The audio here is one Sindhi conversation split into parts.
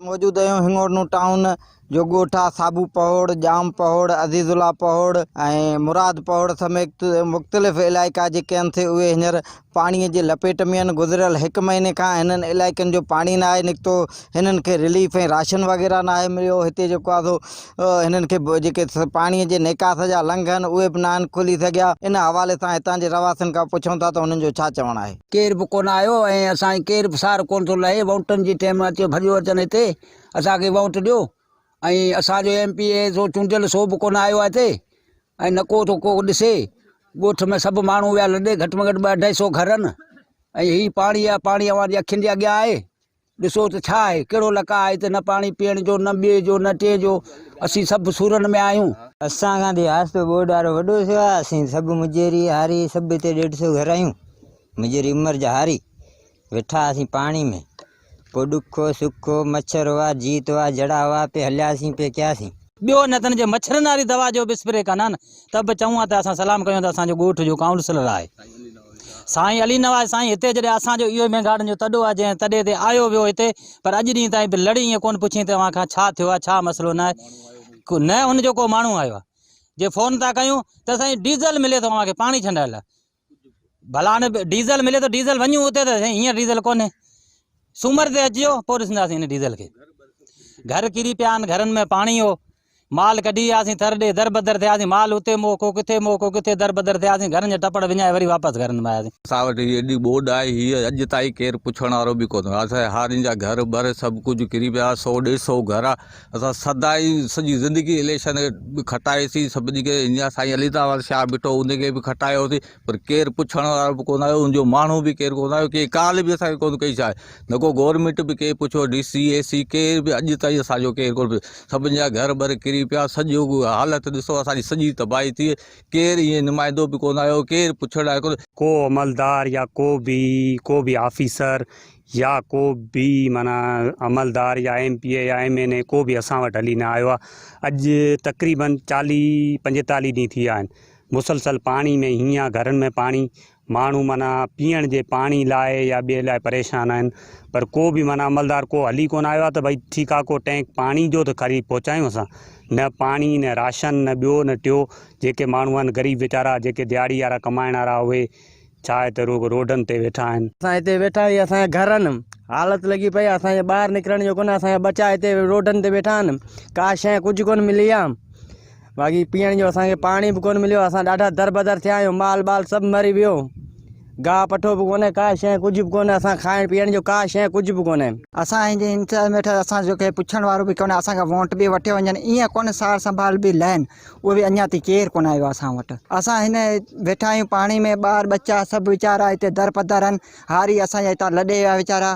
موجود آهيون هڱورنو ٽائون جو ڳوٺ آ صابو پهوڙ، ڄام پهوڙ، عزيز الله پهوڙ ۽ مراد پهوڙ سميت مختلف علائقا جيڪي آهن سي اهي هينئر پاڻي جي لپيٽ ۾ آهن گذريل هڪ مهيني کان هنن علائقن جو پاڻي ناهي نڪتو هنن کي رليف ۽ راشن وغيره ناهي مليو هتي جيڪو آ سو هنن کي جيڪي پاڻي جي نيڪاس جا لنگهه آهن اهي به ناهن کلي سگهيا ان حوالي سان هتان جي رهواسين کان پڇون ٿا ته هنن جو ڇا چوڻ آهي. ڪير به ڪونه آيو ۽ اسان جي ڪير به سار ڪونه ٿو لهي، وونٽن جي ٽيم اچيو ڀڄيو اچن هتي اسان کي وونٽ ڏيو ۽ اسان جو ايم پي اي سو چونڊيل سو به ڪونه آيو آهي هتي ۽ نه ڪو ٿو ڪو ڏسي ڳوٺ ۾ سڀ ماڻهو ويا لڏي گهٽ ۾ گهٽ ٻه اڍائي سو گهر آهن ۽ هي پاڻي آهي پاڻي اوهان جي اکين جي اڳيان آهي. ڏسو ته ڇا آهي، ڪهڙو لقاء آهي ته نه پاڻي پيئڻ جو، نه ٻئي جو، نه ٽئين جو، اسين سڀ سورن ۾ آهيون. اسان کان ته آهستو ٻوڏ وارو وڏو ٿيو آهي، اسين سڀ مجيري هاري سڀ هتي ڏيڍ سو گهر آهيون، مجيري عمر جا هاري ويٺا هئاسين پاڻي ۾، پوء ڏک هو سک هو، مڇر هئا، جيت هئا، جڙا هئا، پئي هلياسين پئي ڪياسين. ٻيو نه تن جي مڇرن واري دوا جو به اسپري ڪن ها نه ته به چئون ها ته اسان سلام ڪيون ته اسان جو ڳوٺ جو ڪائونسلر آهي سائين علي نواز سائين هتي جڏهن اسان جو اهو مينگهاڙن جو تڏو آهي جنهن تڏي تي آيو ويو هتي پر اڄ ڏينهن تائين به لڙي ائين ڪونه پڇين ته اوهان کان ڇا ٿيو آهي ڇا مسئلو نه آهي نه ان جو ڪو ماڻهو آيو آهي جي فون ٿا ڪيون ته سائين ڊيزل ملي ٿو اوهان کي پاڻي ڇنڊائڻ لاء ڀلا هاڻي ڊيزل ملي ٿو ڊيزل وڃون اتي ته سائين هينئر ڊيزل ڪونهي سومر تي اچجو پوء ڏسنداسين هن ڊيزل کي گهر ڪري پيا آهن گهرن ۾ پاڻي هو مال ڪڍي وياسين ٿر ڏي در بدر ٿياسين مال اتي مو ڪو ڪٿي مو ڪو ڪٿي در بدر ٿياسين گهرن جا ٽپڙ وڃائي وري واپس گهرن ۾ آياسين. اسان وٽ هي ايڏي ٻوڏ آئي هئي اڄ تائين ڪير پڇڻ وارو به ڪونه هو اسان جي هارين جا گهر ٻر سڀ ڪجهه ڪري پيا سو ڏيڍ سو گهر آ اسان سدائين سڄي زندگي اليڪشن به کٽايوسين سڀني کي هينئر سائين علي داور شاهه بيٺو ان کي به کٽايوسين پر ڪير پڇڻ وارو به ڪونه آيو ان جو ماڻهو به ڪير ڪونه آيو ڪي ڪال به اسان کي ڪونه ڪئي ڇا نه ڪو گورنمينٽ به ڪير پڇيو ڊي سي اي سي ڪير به اڄ تائين اسان جو ڪير ڪونه سڀني جا گهر ٻر ڪري پيا سڄو حالت ڏسو اسان جي سڄي تباهي ٿي ڪير ائين نمائندو به ڪونه آيو ڪير پڇڻ آيو ڪونه. ڪو عملدار يا ڪو به ڪو به آفيسر يا ڪو به معنيٰ عملدار يا ايم پي اي يا ايم اين اي ڪو به اسان وٽ هلي نه آيو آهي اڄ تقريبن چاليهه پنجيتاليهه ڏينهن ٿي ويا آهن مسلسل پاڻي ۾ هيئن آهي گهرن ۾ پاڻي ماڻهو معنيٰ پيئڻ جي پاڻي لاء يا ٻئي لاء پريشان آهن پر ڪو به معنيٰ عملدار ڪو هلي ڪونه آيو آهي ته ڀئي ٺيڪ آهي ڪو ٽينڪ پاڻي جو ته کڻي پهچايون اسان نه پاڻي نه راشن نه ٻيو نه ٽيو جيڪي ماڻهو آهن غريب ويچارا جيڪي دهاڙي وارا ڪمائڻ وارا اهي ڇا هتي روڳ روڊن تي ويٺا آهن. اسان هتي ويٺا آهيون اسان جا گهر آهن حالت لڳي پئي آهي اسان جي ٻاهر نڪرڻ جو ڪونهي اسان جا ٻچا هتي روڊن تي ويٺا آهن ڪا شيء ڪجهه ڪونه ملي آهي باقي پيئڻ جو اسان کي پاڻي به ڪونه مليو اسان ڏاڍا دربدر ٿيا آهيون مال ٻال سڀ مري ويو گاهه پٺو به ڪونهي ڪا شيء ڪجهه به ڪونهي اسان کائڻ پيئڻ جو ڪا شيء ڪجهه به ڪونهي. اسان هن جي انتظار ۾ ويٺا اسان جو ڪنهن پڇڻ وارو به ڪونهي اسان کان وونٽ به وٺيو وڃن ائين ڪونه سار سنڀال به لهن اهو به اڃا تائين ڪير ڪونه آيو آهي اسان وٽ. اسان هن ويٺا آهيون پاڻي ۾ ٻار ٻچا سڀ ويچارا هتي در پڌر آهن هاري اسان جا هتان لڏي ويا ويچارا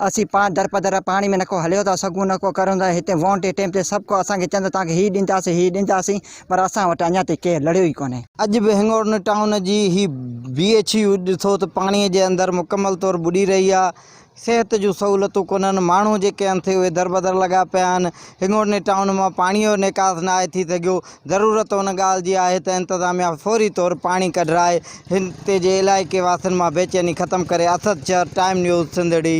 اسين پاڻ در پڌر پاڻي ۾ نڪو هليو ٿا سگهون نڪو ڪرون ٿا هتي وونٽ جي ٽيم تي سڀ ڪو اسان کي چون ٿا توهان کي هي ڏينداسين هي ڏينداسين پر اسان وٽ اڃا تائين ڪير لڙيو ئي ڪونهي. اڄ به هڱورني ٽائون جي هي بي ايڇ يو ڏسو ته پاڻي جي اندر مڪمل طور ٻڏي رهي آهي صحت جون سهولتون ڪونهن، ماڻهو جيڪي آهن سي اهي دربدر لڳا پيا آهن، هڱورني ٽائون مان پاڻي جو نيڪاس ناهي ٿي سگهيو، ضرورت ان ڳالهه جي آهي ته انتظاميا فوري طور پاڻي ڪڍرائي هتي جي علائقي واسين مان بيچيني ختم ڪري، اسد شر، ٽائيم نيوز، سنڌڙي.